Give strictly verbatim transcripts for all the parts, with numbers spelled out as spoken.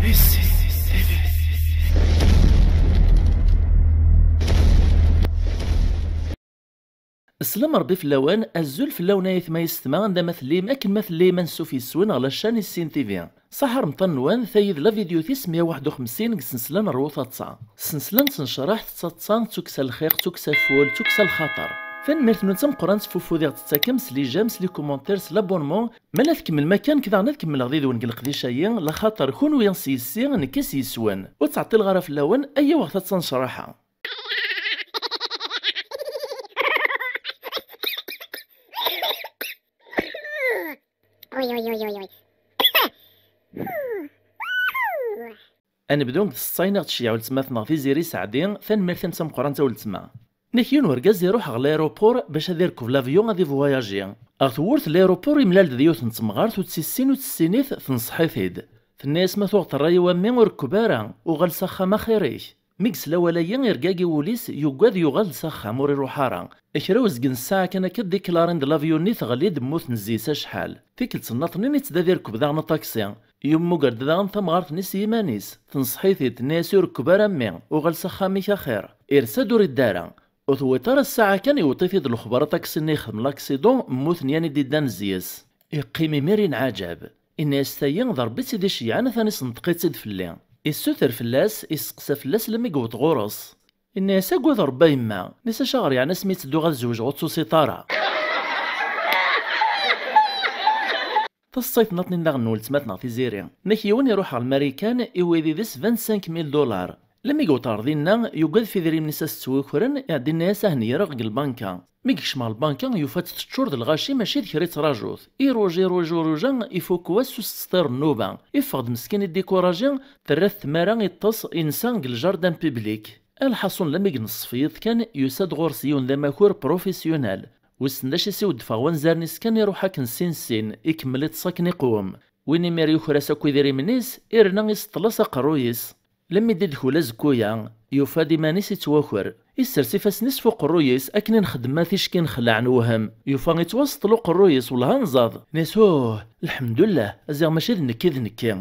Sslam Ṛebbi fell-awen, azul fell-awen ay atma yessetma, anda ma tellim, akken ma tellim, ansuf yes-wen ɣer la chaîne Issin T V. Ṣaḥa remṭan-nwen, tayi d la vidéo tis meyya waḥed u xemsin deg ssensla n Rwu Taḍsa. Ssensla n tnecraḥt d taḍsa d tukksa n lxir d tukksa n wul d tukksa n lxaṭer. Tanemmirt-nwen d tameqqrant s wufud i ɣ-d-tettakem s les j'aime, s les commentaires, s l'abonnement. Ma la tkemmlem akka, nekk daɣen ad kemmleɣ did-wen deg leqdic-ayi, laxaṭer kunwi s yes-i, nekk s yes-wen. Ur ttɛeṭṭileɣ ara fell-awen, ayyaw aɣ-t-ad tt-necraḥa. Uy, uy, uy, uy, uy. Ad nebdu deg tseḍsa-nni i ɣ-d-tceyyeɛ weltma-tneɣ Tiziri Seɛdi, tanemmirt-im d tameqqrant a weltma. Nek yiwen urgaz iruḥ ɣer l'aéroport bac ad irkeb l'avion ad ivoyaji. Ɣer tewwurt n l'aéroport imlal-d d yiwet n temɣart ur tt-issin ur tt-issinit, tenṣeḥ-it-id. Tenna-yas ma tuɣeḍ ṛṛay-iw a mmi ur rekkeb ara, uɣal s axxam axir-ik. Mi yesla awal-agi, irgagi wul-is, yuggad yuɣal-d s axxam, ur iruḥ ara. Kra uzgen ssaɛa kan akka, diklarin-d l'avion-nni teɣli-d, mmuten zzi-s acḥal. Tikkelt nnaṭnin itteddu ad irkeb daɣen aṭaksi. Yemmuger-d daɣen tamɣart-nni s yiman-is. Tenṣeḥ-it-id, tenna-yas ur rekkeb ara a mmi, uɣal s axxam-ik axir. Irsa-d ur idda ara. Ur tewwiḍ ara ssaɛa kan, iweṭṭ-it-id lexber aṭaksi-nni ixdem l'accident, mmuten yan i d-iddan zzi-s. Iqqim imir inɛaǧab. Inna-yas tayi d Ṛebbi i tt-id-iceyyɛen, atan isenṭeq-itt-id fell-i. Issuter fell-as, isteqsa fell-as lemmi yewweḍ ɣur-s. Inna-yas agad Ṛebbi a yemma, nis acaɣer yeɛni asmi ttedduɣ ad zewǧeɣ ur d-tusiḍ ara? Taseḍsayt nnaṭnin daɣen n weltma-tneɣ Tiziri. Nek yiwen iruḥ ɣer Marikan, iwwi did-s vingt-cinq mille dollars. Lemmi yewweḍ ɣer dinna, yuggad f idrimen-is a s-ttwakren, iɛedda inna-yas ah neyreɣ deg lbanka. Mi yekcem ɣer lbanka, yufa-tt teččur d lɣaci, mačči d kra i ttraǧut. Iruja, iruja, iruja, ifuk wass ur s-teṣṭir nnuba. Iffeɣ-d meskin idikuraji, terra-t tmara iṭṭes, insa deg ljardin public. Lḥaṣun, lemmi yensef yiḍ kan, yusa-d ɣur-s yiwen d amakur professionnel. Wissen d acu i s-iweddef ɣer wanzaren-is kan, iruḥ akken sin sin, ikemmel iṭṭes akken iqwem. Win imir yuker-as akk idrimen-is, irna iseṭṭel-as aqerruy-is. Lemmi d-idkul azekku-ya, yufa-d iman-is ittwaker. Issers ifassen-is f uqerruy-is akken i nxeddem ma ticki nexleɛ newhem. Yufa ittwaseṭṭel uqerruy-is, wellah anẓad. Nis uh, lḥemdullah, ziɣ mačči d nekk i d nekki.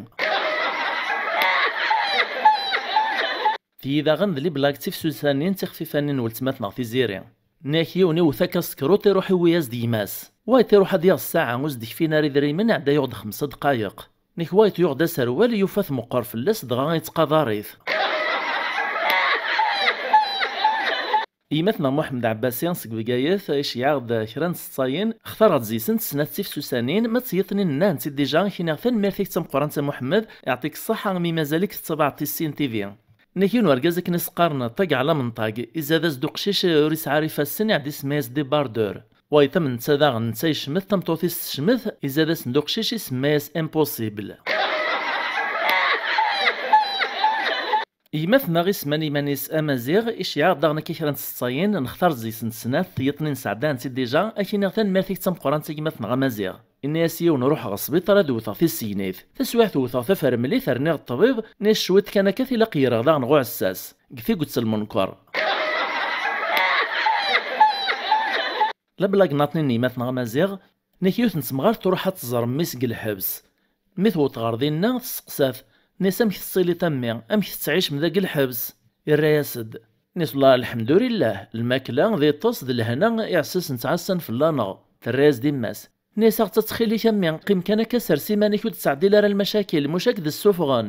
Tiyi daɣen d les blagues tifsusanin tixfifanin n weltma-tneɣ Tiziri. Nniɣ-ak yiwen iwet akaskruṭ iruḥ iwwi-yas-d gma-s. Wayeḍ iruḥ ad yaɣ ssaɛa, ur s-d-kfin ara idrimen, iɛedda yuɣ-d xemsa dqayeq. Nek wayeḍ yuɣ-d aserwal, yufa-t meqqer fell-as, dɣa ittqadar-it. Yemma-tneɣ Muḥemmed Ɛebbasi seg Bgayet, iceyyeɛ-aɣ-d kra n tseḍsayin, xtar-aɣ-d zzi-sent snat tifsusanin, ma d tiyiḍ-nni nnan-tt-id dija, ak-iniɣ tanemmirt-ik d tameqqrant a Muḥemmed, iɛṭik ṣṣaḥa imi mazal-ik tettabaɛeḍ Tissin T V. Nniɣ-ak yiwen urgaz akken i s-qqaren ṭag ɛla menṭag, izad-as-d uqcic ur isɛi ara ifassen, iɛedda isemma-yas débardeur. Wayeḍ am netta daɣen, netta yecmet, tameṭṭut-is tecmet, izad-asen-d uqcic, isemma-yas impossible. Yemma-tneɣ isemman iman-is Amaziɣ, iceyyeɛ-aɣ-d daɣen akka kra n tseḍsayin, nextar-d zzi-sent snat, tiyiḍ-nni nesɛedda-tent-id dija, ak-iniɣ tanemmirt-ik d tameqqrant a gma-tneɣ Amaziɣ. Inna-yas yiwen ruḥeɣ ɣer sbiṭar ad wteɣ tisegnit. Taswiɛt wteɣ tafermlit, rniɣ ṭṭbib, nniɣ-as cwiṭ kan akka tilaq greɣ daɣen ɣ uɛessas. Deg tiget s lmenker. La blague nnaṭnin n yemma-tneɣ Amaziɣ, nniɣ-ak yiwet n temɣart truḥ ad tẓer mmi-s deg lḥebs. Mi tewweḍ ɣer dinna, testeqsa-t, nniɣ-as amek tettiliḍ a mmi, amek tettɛicem dagi lḥebs? Irra-yas-d, nniɣ-as wellah lḥemdulillah, lmakla d iṭṭes d lehna iɛessasen ttɛassan fell-aneɣ. Terra-yas-d yemma-s, nniɣ-as aɣ-tt ttxil-ik a mmi, qqim kan akka, sers iman-ik ur d-ttɛeddil ara lmacakil, muc ad k-d-ssufɣen.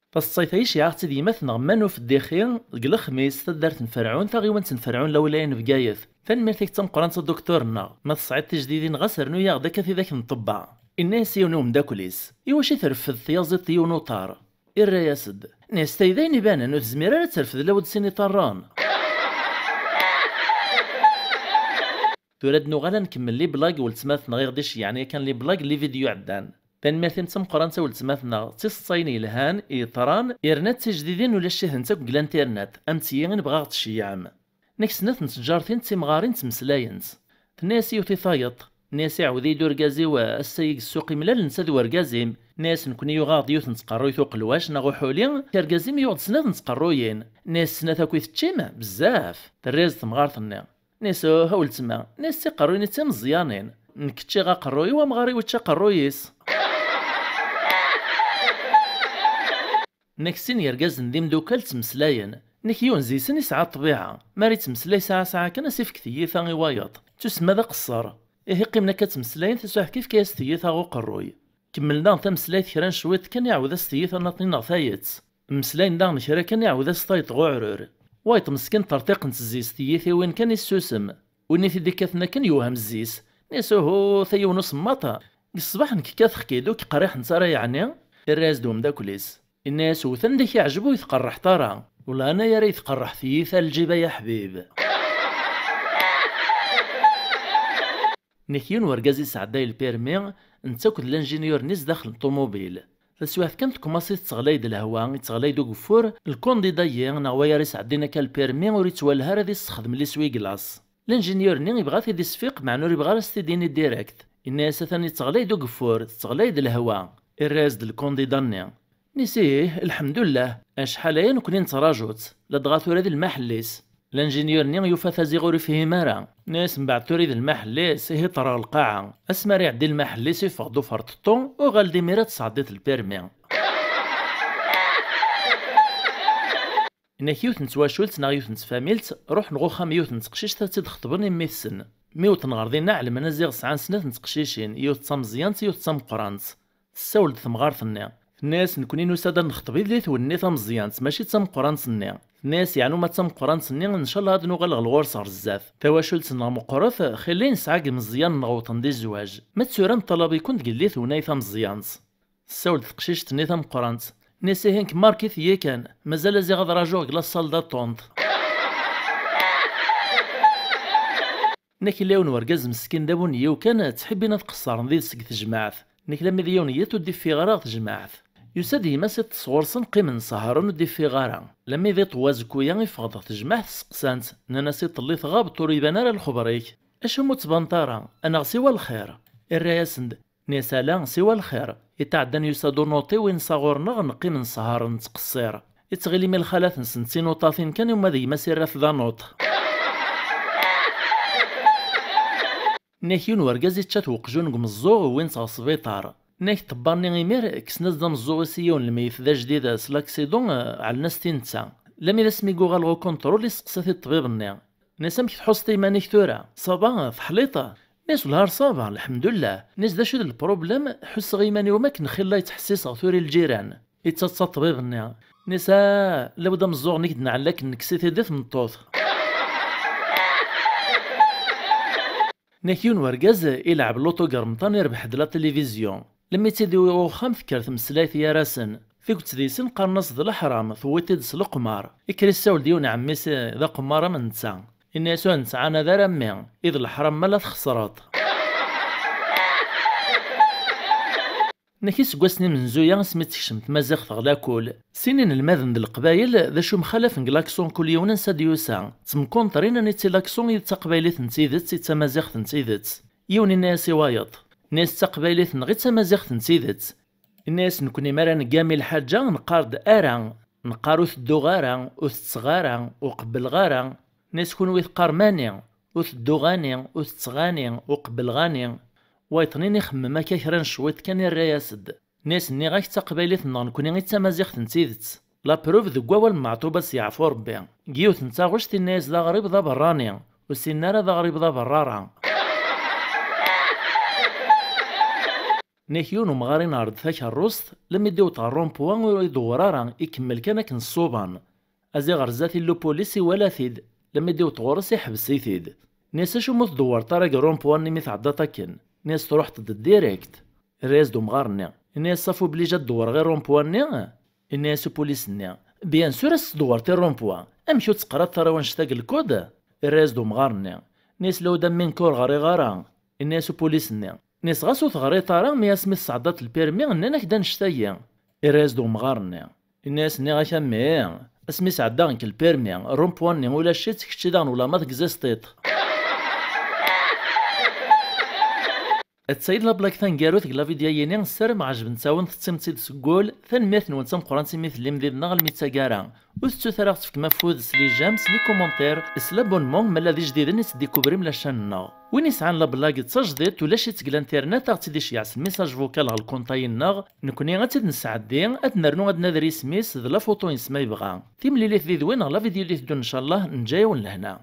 Taseḍsayt-a iceyyeɛ-aɣ-tt-id yemma-tneɣ Manuf Ddixi deg Lexmis, taddart n Ferɛun, taɣiwant n Ferɛun, lawlaya n Bgayet. Tanemmirt-ik d tameqqrant a duktur-nneɣ. Ma tesɛiḍ tijdidin ɣas rnu-yaɣ-d akka tidak n ṭṭebba. Inna-yas yiwen i umeddakel-is, iwacu i treffed tyaziḍt i yiwen uṭar? Irra-yas-d, nniɣ-as tayi d ayen ibanen ur tezmir ara ad terfed law d sin iṭarren. Tura ad nuɣal ad nkemmel les blagues n weltma-tneɣ i ɣ-d-iceyyɛen yakan les blagues n les vidéos iɛeddan. Tanemmirt-im d tameqqrant a weltma-tneɣ, d tiseḍsayin yelhan, yeṭran, yerna d tijdidin ulac-itent akk deg l'internet, am tiyi i nebɣa ɣ-d-tceyyɛem. Nek snat n tǧartin d timɣarin ttmeslayent. Tenna-yas yiwet i tayeḍ, tenna-yas iɛawed-iyi-d urgaz-iw ass-agi deg ssuq imlal netta d urgaz-im. Tenna-yas nekni yuɣ-aɣ-d yiwet n tqerruyt uqelwac neɣ uḥuli, argaz-im yuɣ-d snat n tqerruyin. Tenna-yas snat akk i teččim? Bezzaf! Terra-yas-d temɣart-nni. Nniɣ-as uh a weltma, nniɣ-as tiqerruyin d timeẓyanin. Nekk ččiɣ aqerruy-iw, amɣar-iw ičča aqerruy-is. Nnek sin yergazen d imdukal ttmeslayen. Nnek yiwen zi-sen yesɛa ṭṭbiɛa, mi ara yettmeslay saɛa saɛa kan, as-ifk tiyita i wayeḍ. Tusemma d aqeṣṣer. Ihi qqimen akka ttmeslayen, tasuɛet yefka-yas tiyita ɣer uqerruy. Kemmlen daɣen tameslayt kra n cwiṭ kan, iɛawed-as tiyita nniḍen neɣ tayet. Mmeslayen daɣen kra kan, iɛawed-as tayeḍ ɣer uɛrur. Wayeḍ meskin ṭerṭiqent zzis tiyitiwin kan, issusem. Win i t-id-ikkaten akken yewhem zzis. Nni-as: "Uhu, ta yiwen usemmaṭ. Deg ṣṣbeḥ nekk kkateɣ-k-id, ur k-qerriḥent ara yeɛni?" Irra-yas-d umeddakel-is. Inna-yas: "Wten d ak-iɛjeb, ur yi-tqerreḥeḍ ara. Wellah ana ara yi-tqerreḥ tiyita lǧib ay aḥbib." Nnek yiwen wergaz yesɛedday lpirmi, netta akked lanjinyur-nni zdaxel n ṭumubil. Taswiɛt kan, tkumaṣi tettɣlay-d lehwa, yettɣlay-d ugeffur, lkundida-yi neɣ waya ara yesɛeddin akka lpirmi ur yettwaleh ara ad yessexdem liswiglas. Lanjinyur-nni yebɣa ad t-id-isfiq, meɛna ur yebɣi ara s-t-id-yini direct. Yenna-yas: "Atan yettɣlay-d ugeffur, tettɣlay-d lehwa." Irra-yas-d lkundida-nni. Nni-as: "Ih, lḥemdullah, acḥal aya nekni nettraǧu-tt, ladɣa tura d lmaḥell-is." Lanjinyur-nni yufa taziɣ ur ifhim ara. Nni-as: "Mbeɛd tura i d lmaḥell-is, ihi ṭṭreɣ lqaɛa. Asmi ara iɛeddi lmaḥell-is, iffeɣ-d uferṭeṭṭu, uɣal-d imir ad tesɛeddiḍ lpirmi." Inna-k yiwet n twacult neɣ yiwet n tfamilt, ruḥen ɣer uxxam yiwet n teqcict ad tt-id-xeṭben i mmi-tsen. Mi wwḍen ɣer dinna, ɛelmen a ziɣ sɛan snat n teqcicin, yiwet d tameẓyant, yiwet d tameqqrant. Tessawel-d temɣart-nni. Tenna-yas: "Nekni nusa-d ad nexṭeb idlit-nni tameẓyant, mačči d tameqqrant-nni." Tenna-yas: "Yeɛni ma d tameqqrant-nni, ncallah ad nuɣal ɣer ɣur-s ɣer zdat. Tawacult-nneɣ meqqret, xilla nesɛa deg imeẓyanen-nneɣ wwḍen di zzwaǧ. Ma d tura neṭṭalab-iken deg idlit-nwen ay tameẓyant." Tessawel-d teqcict-nni tameqqrant. Nni-as: "Ihi nekk markit-iyi kan, mazal a ziɣ ad rajuɣ deg la salle d'attente." Nnek illa yiwen wergaz meskin d abunyiw kan, ttḥibbin ad qeṣṣren did-s deg tejmaɛt. Nnek lammi d yiwen yiḍ ur d-iffiɣ ara ɣer tejmaɛt. Yusa-d gma-s iṭṭes ɣur-sen, qqimen sehren ur d-iffiɣ ara. Lammi d iṭ n wazekku-ya iffeɣ-d ɣer tejmaɛt, steqsan-t, nnan-as: "Iḍelli tɣabeḍ, ur iban ara lxeber-ik. Acimi ur d-tbaneḍ ara? Ad naɣ siwa lxir." Irra-yasen-d, nni-as: "Ala, siwa lxir. Iṭ iɛeddan yusa-d unuṭ-iw, insa ɣur-neɣ, neqqim nsehher nettqeṣṣir. Ittɣil imi lxalat-nsen d tinuṭatin kan, uma d gma-s irra-t d anuṭ." Nnek yiwen wergaz ičča-t weqjun deg umeẓẓuɣ, wwin-t ɣer sbiṭar. Nnek ṭṭebba-nni imir kksen-as-d ameẓẓuɣ-is i yiwen lmeyyet d ajdid s laksiḍun, ɛellen-as-t i netta. Lammi d asmi i yuɣal ɣer ukunṭrul, isteqsa-t i ṭṭbib-nni. Nni-as: "Amek tḥusseḍ iman-ik tura? Ça va? Teḥliḍ?" Nni-as: "Wellah ça va, lḥemdullah." Nni-as: "D acu i d lprublem? Ḥusseɣ iman-iw am akken xilla yettḥessis ɣer tura i lǧiran." Ittaḍsa ṭṭbib-nni. Nni-as: "Ah, lawd ameẓẓuɣ-nni i k-d-nɛell akken nekkes-it-id i tmeṭṭut." Nnek yiwen wergaz ilɛeb luṭu deg Remṭan, irbeḥ-d la télévision. Lemmi tt-id-iwi uxxam, tekker tmeslayt gar-asen. Tiget deg-sen qqaren-as d leḥram, tewwiḍ-t-id s leqmar. Ikker issawel-d yiwen ɛemmi-s d aqemmar am netta. Inna-yas: "Ur nettɛanad ara a mmi, i d leḥram ma la txesreḍ." Nnek iseggasen imenzuya asmi tekcem tmaziɣt ɣer lakul, sin inelmaden d leqbayel d acu mxalafen deg lakṣun, kul yiwen ansa d-yusa, ttemkunṭrin aniti lakṣun i d taqbaylit n tidet, i d tamaziɣt n tidet. Yiwen inna-yas i wayeḍ, inna-yas: "D taqbaylit-nneɣ i d tamaziɣt n tidet." Inna-yas: "Nekni mi ara neggami lḥaǧa neqqar-d ara, neqqar ur tedduɣ ara, ur tetteɣ ara, ur qebbleɣ ara." Inna-yas: "Kunwi teqqarem ani, ur tedduɣ ani, ur tetteɣ ani, ur qebbleɣ ani." Wayeḍ-nni ixemmem akka kra n cwiṭ kan, irra-yas-d. Nni-as: "Nniɣ-ak d taqbaylit-nneɣ nekni i d tamaziɣt n tidet." La preuve deg wawal n Meɛṭub, ad s-yeɛfu Rebbi. Deg yiwet n taɣect, inna-yas: "D aɣrib d aberrani, ur ssinen ara d aɣrib d aberrara." Nnek yiwen umɣar inehṛ-d takeṛṛust, lemmi d-iwweḍ ɣer rond-point ur idewwer ara, ikemmel kan akken ṣṣuban. Aziɣ ɣer zdat illu pulis iwala-t-id, lemmi d-iwweḍ ɣur-s iḥbes-it-id. Nni-as: "Acimi ur tdewwreḍ ara deg rond-point-nni mi tɛeddaḍ akken?" Nni-as: "Truḥeḍ-d direct." Irra-yas-d umɣar-nni. Inna-yas: "Safi obligé ad dewwreɣ i rond-point-nni?" Inna-yas upulis-nni: "Bien sûr ad s-tdewwreḍ i rond-point. Amek ur teqqraḍ ara wanect-a deg lkud?" Irra-yas-d umɣar-nni. Nni-as: "Lawd a mmi, nekk ur ɣriɣ ara." Inna-yas upulis-nni. Nni-as: "Ɣas ur teɣriḍ ara, mi asmi tesɛeddaḍ lpirmi, nnan-ak-d annect-agi." Irra-yas-d umɣar-nni. Inna-yas: "Nniɣ-ak a mmi, asmi sɛeddaɣ nekk lpirmi, rond-point-nni ulac-itt, kečči daɣen ulamma texistiḍ." Atta-yi-d la blague taneggarut deg la vidéo-yini, ssarameɣ ɛejbent-awen, tettim-tt-id seg wul. Tanemmirt-nwen d tameqqrant imi tellim did-neɣ almi d taggara. Ur tettut ara ad ɣ-tefkem afud s les j'aime, s les commentaires, s l'abonnement ma llan d ijdiden i teddikubrim la chaîne-nneɣ. Win yesɛan la blague d tajdiṭ ulac-itt deg l'internet, ad ɣ-tt-id-iceyyeɛ s message vocal ɣer lkunṭay-nneɣ, nekkni ad tt-id-nesɛeddi, ad nernu ad d-nader isem-is d la photo-ines ma yebɣa. Timlilit did-wen ɣer la vidéo i d-iteddun ncallah, neǧǧa-yawen lehna.